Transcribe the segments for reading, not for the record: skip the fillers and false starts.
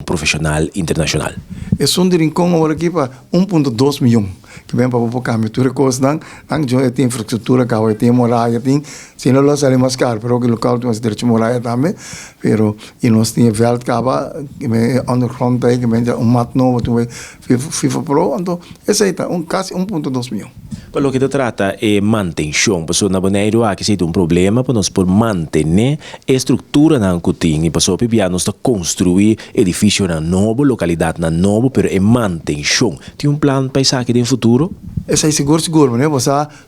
profeshonal internashonal. Esun di Rincon awor aki pa 1.2 mion. Ku bin pa por kambia tur kosnan, nan jo tin infrastruktura kaba, tin muraya, tin, si no lo sali mas karu, pero ku lokal tin derecho muraya tambe, pero i nos tin veld kaba, ondergrond ei, ku un mat nobo, tin FIFA Pro, anto esei ta kasi 1.2 mion. Pa loke ta trata e mantenshon, pasobra na Boneiru aki si un problema pa nos por mantené e strukturanan ku tin i pasobra pibia nos ta konstruí edifisionan nobo, lokalidatnan nobo, pero e mantenshon. Tin un plan pa esaki den futuro? Esei sigur sigur, ne? Bo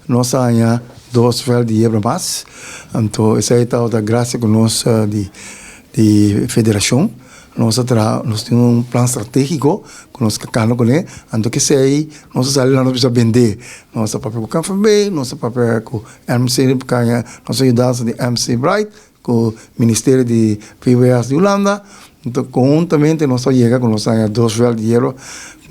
nos a haña dos veld di yerba mas. Anto esei ta grasia ku nos di federashon. Nos tin un plan stratégiko ku nos kana kuné. Anto esei nos a sali nos a bende. Nos a papia ku KNVB, nos a papia ku MC, nos yudansa di MC Bright, ku Ministerio di VWS di Hulanda. Anto, konhuntamente nos a yega ku nos a dos veld di yerba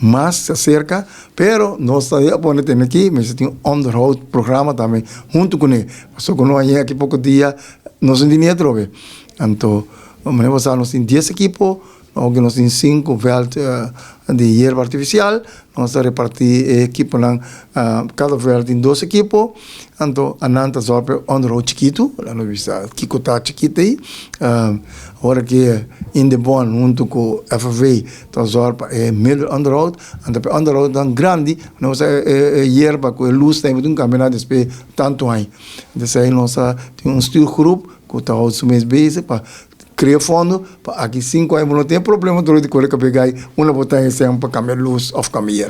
mas serka, pero nos a pone tin aki, mas tin onderhoud programa tambe huntu kuné. So ku nos aki poko dia, nos no tin atrobe. Anto, manera pasá nos tin 10 ekipo, aunke nos tin 5 veld di yerba artifisial, nos a repartí ekiponan, kada veld tin dos ekipo, anto nan ta zorg pa onderhoud chikitu, nos bisa kiko ta chikitu ei. Ora ku Indebon huntu ku FFV ta zorg pa e middel onderhoud, anto pa onderhoud dan grandi, nos e yerba ku e lus ta un kambia despues tantu aña. Dus ei nos tin un stuurgroep ku ta hou su mes bezig pa krea fondo pa aki 5 aña no tin problema di kore kabes gai una botella sem pa kambia lus òf kambia yerba.